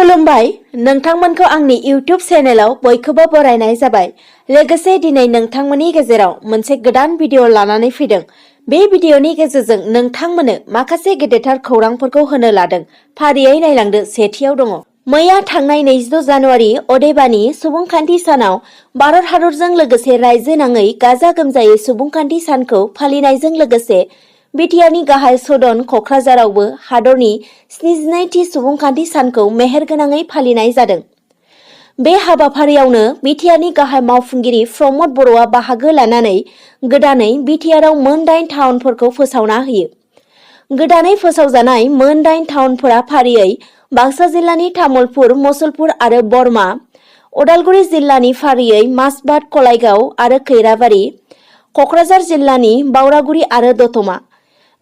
खुलुमबाय नोंथांमोनखौ आंनि इउट्यूब चेनेलाव बयखौबो बरायनाय जाबाय। लोगोसे दिनै नोंथांमोननि गेजेराव मोनसे गोदान भिडिअ लानानै फैदों। बे भिडिअनि गेजेरजों नोंथांमोननो माखासे गेदेरथार खौरांफोरखौ होनो लादों। फारियै नायलांदो। सेथियाव दङ। मैया थांनाय 22 जानुवारि अदेबानि सुबुंखान्थि सानाव भारत हादरजों लोगोसे रायजो नाङै गाजा गोमजायै सुबुंखान्थि सानखौ फालिनायजों लोगोसे बिटिआरनि गाहाय सदन कक्राझारावबो हादरनि 79थि सुबुंखान्थि सानखौ मेहेरगोनाङै फालिनाय जादों। बे हाबाफारियावनो बिटिआरनि गाहाय मावफुंगिरि प्रमद बर'आ बाहागो लानानै गोदानै बिटिआरआव मोन 8 टाउनफोरखौ फोसावना होयो। गोदानै फोसावजानाय मोन 8 टाउनफोरा फारियै बाक्सा जिल्लानि तामुलपुर, मुसलपुर आरो बरमा, उदालगुरि जिल्लानि फारियै माजबाद, कलाइगाव आरो खैराबारि, कक्राझार जिल्लानि बावरागुरि आरो दतमा।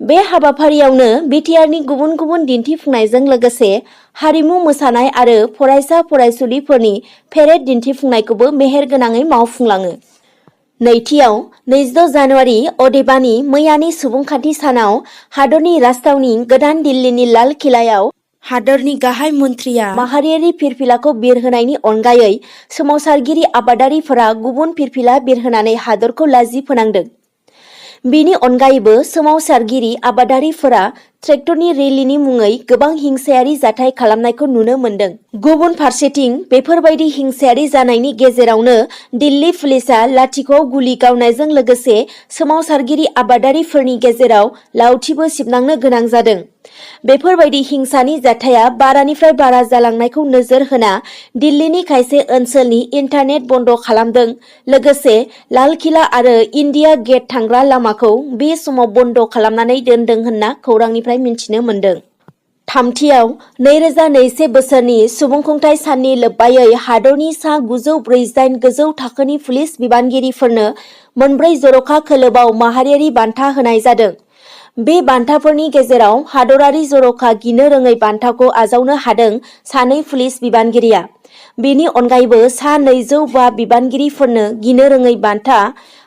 बे हाबाफारियावनो बिटिआरनि गुबुन गुबुन दिन्थिफुंनायजों लोगोसे हारिमु मोसानाय आरो फरायसा फरायसुलिफोरनि पेरेड दिन्थिफुंनायखौबो मेहेरगोनाङै मावफुंलाङो। नैथियाव 22 जानुवारि अदेबानि मैयानि सुबुंखान्थि सानाव हादरनि राजथावनि गोदान दिल्लीनि लाल किलायाव हादरनि गाहाय मन्थ्रिया माहारियारि फिरफिलाखौ बिरहोनायनि अनगायै सोमावसारगिरि आबादारिफोरा गुबुन फिरफिला बिरहोनानै हादरखौ लाजि फोनांदों। बिनि अनगायैबो सोमावसारगिरि आबादारिफोरा ट्रेक्टरनि रेलीनि मुङै गोबां हिंसायारि जाथाय खालामनायखौ नुनो मोन्दों। गुबुन फारसेथिं बेफोरबायदि हिंसायारि जानायनि गेजेरावनो दिल्ली पुलिसआ लाठीखौ गुलि गावनायजों लोगोसे सोमावसारगिरि आबादारिफोरनि गेजेराव लावथिबो सिबनांनो गोनां जादों। बेफोरबायदि हिंसानि जाथाया बारानिफ्राय बारा जालांनायखौ नोजोर होना दिल्लीनि खायसे ओनसोलनि इन्टारनेट बन्द खालामदों। लोगोसे लाल किला आरो इन्डिया गेट थांग्रा लामाखौ बे समाव बन्द खालामनानै दोनदों होनना खौरांनिफ्राय मिन्थिनो मोन्दों। थामथियाव 2021 बोसोरनि सुबुंखुंथाइ साननि लोब्बायै हादरनि सा 948 गोजौ थाखोनि पुलिस बिबानगिरिफोरनो मोनब्रै जर'खा खोलोबाव माहारियारि बान्था होनाय जादों। बे बान्थाफोरनि गेजेराव हादरारि जर'खा गिनो रोङै बान्थाखौ आजावनो हादों सानै पुलिस बिबानगिरिया। बेनि अनगायैबो सा 205 बिबानगिरिफोरनो गिनो रोङै बान्था,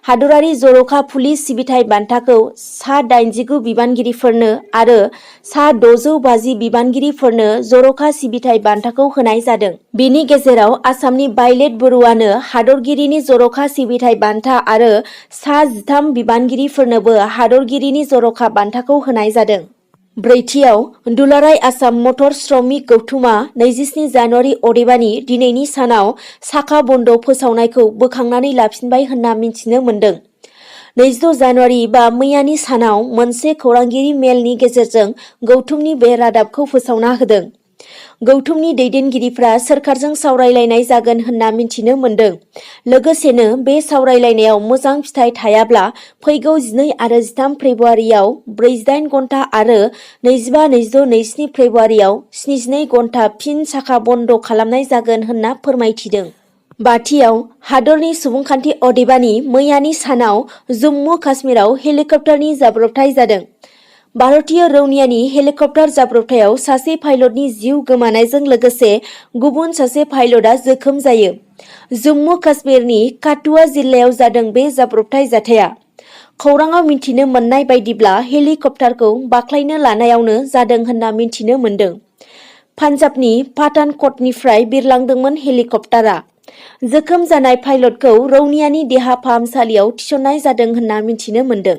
हादरारि जर'खा पुलिस सिबिथाइ बान्थाखौ सा 89 बिबानगिरिफोरनो आरो सा 650 बिबानगिरिफोरनो जर'खा सिबिथाइ बान्थाखौ होनाय जादों। बेनि गेजेराव आसामनि बायलेट बरुवानो हादरगिरिनि जर'खा सिबिथाइ बान्था आरो सा 13 बिबानगिरिफोरनोबो हादरगिरिनि जर'खा बान्थाखौ होनाय जादों। ब्रैथियाव दुलाराय आसाम मटर श्रमिक गौथुमा 27 जानुवारि अदेबानि दिनैनि सानाव साखा बन्द फोसावनायखौ बोखांनानै लाफिनबाय होनना मिन्थिनो मोन्दों। 22 जानुवारि बा मैयानि सानाव मोनसे खौरांगिरि मेलनि गेजेरजों गौथुमनि बे रादाबखौ फोसावना होदों। गौथुमनि दैदेनगिरिफ्रा सोरखारजों सावरायलायनाय जागोन होनना मिन्थिनो मोन्दों। लोगोसेनो बे सावरायलायनायाव मोजां फिथाइ थायाब्ला फैगौ 12 आरो 13 फेब्रुवारियाव 48 घन्टा आरो 25-26-27 फेब्रुवारियाव 72 घन्टा फिन साखा बन्द खालामनाय जागोन होनना फोरमायथिदों। बाथियाव हादरनि सुबुंखान्थि अदेबानि मैयानि सानाव जम्मु काश्मीराव हेलिकप्टारनि जाब्रबथाय जादों। भारतीय रौनियानि हेलिकप्टार जाब्रबथायाव सासे पाइलटनि जिउ गोमानायजों लोगोसे गुबुन सासे पाइलटआ जोखोम जायो। जम्मु काश्मीरनि काठुआ जिल्लायाव जादों बे जाब्रबथाय जाथाया। खौराङाव मिन्थिनो मोननाय बायदिब्ला हेलिकप्टारखौ बाख्लायनो लानायावनो जादों होनना मिन्थिनो मोन्दों। पान्जाबनि पाठानकटनिफ्राय बिरलांदोंमोन हेलिकप्टारआ। जोखोम जानाय पाइलटखौ रौनियानि देहा फाहामसालियाव थिसननाय जादों होनना मिन्थिनो मोन्दों।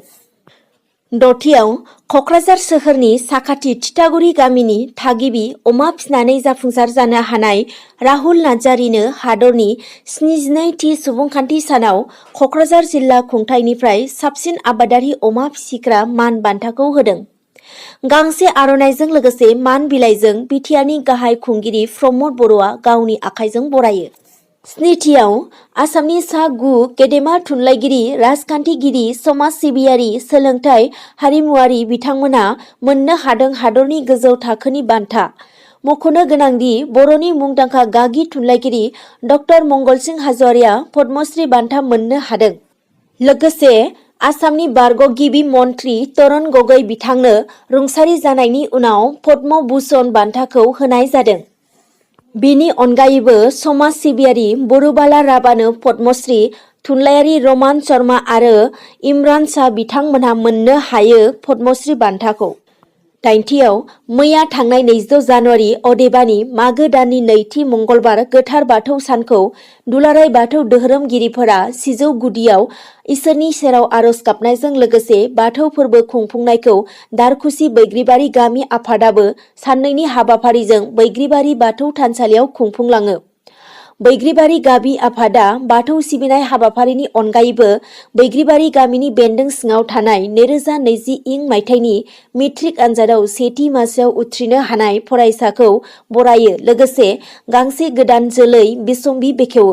दथियाव कक्राझार सोहोरनि साखाथि थिथागुरि गामिनि थागिबि अमा फिसिनानै जाफुंसार जानो हानाय राहुल नार्जारिनो हादरनि 79थि सुबुंखान्थि सानाव कक्राझार जिल्ला खुंथाइनिफ्राय साबसिन आबादारि अमा फिसिग्रा मान बान्थाखौ होदों। गांसे आर'नाइजों लोगोसे मान बिलाइजों बिटिआरनि गाहाय खुंगिरि प्रमद बर'आ गावनि आखाइजों बरायो। स्निथियाव आसामनि सा 9 गेदेमा थुनलाइगिरि, राजखान्थिगिरि, समाज सिबियारि, सोलोंथाइ हारिमुवारि बिथांमोना मोननो हादों हादरनि गोजौ थाखोनि बान्था। मख'नो गोनांदि बर'नि मुंदांखा गागि थुनलाइगिरि ड मंगलसिं हाज'वारिया पद्मश्री बान्था मोननो हादों। लोगोसे आसामनि बारग' गिबि मन्थ्रि तरुण गगৈ बिथांनो रुंसारि जानायनि उनाव पद्म भूषण बान्थाखौ होनाय जादों। बेनि अनगायैबो समाज सिबियारि बरुबाला राभानो पद्मश्री, थुनलाइयारि रमान शर्मा आरो इमरान शाह बिथांमोनहा मोननो हायो पद्मश्री बान्थाखौ। दाइनथियाव मैया थांनाय 22 जानुवारि अदेबानि मागो दाननि नैथि मंगलबार गोथार बाथौ सानखौ दुलाराय बाथौ धोरोमगिरिफोरा सिजौ गुदियाव इसोरनि सेराव आरज गाबनायजों लोगोसे बाथौ फोरबो खुंफुंनायखौ दारखुसि बैग्रिबारि गामि आफादाबो साननैनि हाबाफारिजों बैग्रिबारि बाथौ थानसालियाव खुंफुंलाङो। बैग्रिबारि गामि आफादा बाथौ सिबिनाय हाबाफारिनि अनगायैबो बैग्रिबारि गामिनि बेन्दों सिङाव थानाय 2020 इं मायथाइनि मेट्रिक आनजादाव सेथि मासियाव उथ्रिनो हानाय फरायसाखौ बरायो लोगोसे गांसे गोदान जोलै बिसम्बि बेखेवो।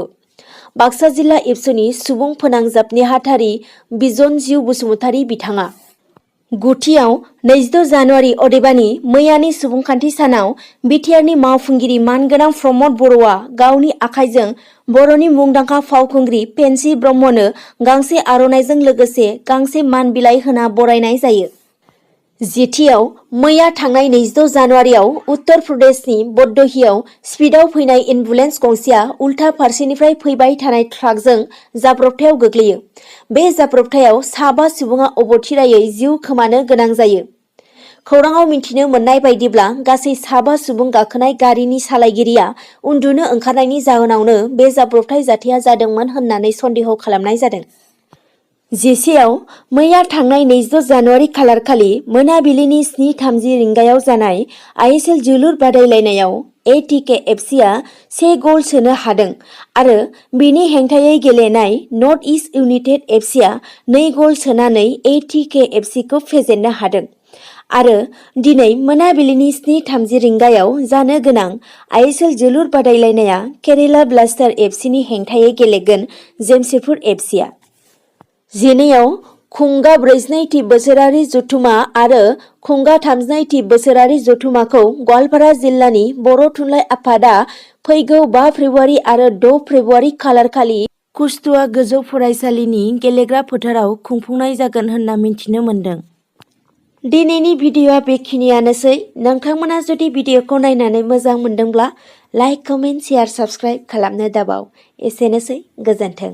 बाक्सा जिल्ला एबसुनि सुबुं फोनांजाब नेहाथारि बिजन जिउ बसुमतारी बिथाङा गुथियाव 22 जानुवारि अदेबानि मैयानि सुबुंखान्थि सानाव बिटिआरनि मावफुंगिरि मानगोनां प्रमद बर'आ गावनि आखाइजों बर'नि मुंदांखा फावखुंग्रि पेन्सि ब्रह्मनो गांसे आर'नाइजों लोगोसे गांसे मान बिलाइ होना बरायनाय जायो। जिथियाव मैया थांनाय 22 जानुवारियाव उत्तर प्रदेशनि बड'हियाव स्पिडआव फैनाय एम्बुलेन्स गंसेया उल्था फारसेनिफ्राय फैबाय थानाय ट्राकजों जाब्रबथायाव गोग्लैयो। बे जाब्रबथायाव 5 सुबुङा अबथिरायै जिउ खोमानो गोनां जायो। खौराङाव मिन्थिनो मोननाय बायदिब्ला गासै 5 सुबुं गाखोनाय गारिनि सालायगिरिया उन्दुनो ओंखारनायनि जाहोनावनो बे जाब्रबथाय जाथाया जादोंमोन होननानै सन्देह खालामनाय जादों। जिसेयाव मैया थांनाय 22 जानुवारि खालारखालि मोनाबिलिनि 7:30 रिंगायाव जानाय आइएसएल जोलुर बादायलायनायाव एटिकेएफसिआ 1 गल सोनो हादों आरो बिनि हेंथायै गेलेनाय नर्थ इस्ट इउनाइटेड एफसिआ 2 गल सोनानै एटिकेएफसिखौ फेजेननो हादों आरो दिनै मोनाबिलिनि 7:30 रिंगायाव जानो गोनां आइएसएल जोलुर बादायलायनाया केरेला ब्लास्टार एफसिनि हेंथायै गेलेगोन जेमशेदपुर एफसिआ। जिनैआव खुंगा 42थि बोसोरारि जथुमा आरो खुंगा 32थि बोसोरारि जथुमाखौ गवालपारा जिल्लानि बर' थुनलाइ आफादा फैगौ 5 फेब्रुवारि आरो 6 फेब्रुवारि खालारखालि कुशतुवा गोजौ फरायसालिनि गेलेग्रा फोथाराव खुंफुंनाय जागोन होनना मिन्थिनो मोन्दों। दिनैनि भिडिअ'आ बेखिनियानोसै। नोंथांमोना जुदि भिडिअ'खौ नायनानै मोजां मोनदोंब्ला लाइक, कमेन्ट, शेयार, साबस्क्राइब खालामनो दाबाव। एसेनोसै, गोजोन्थों।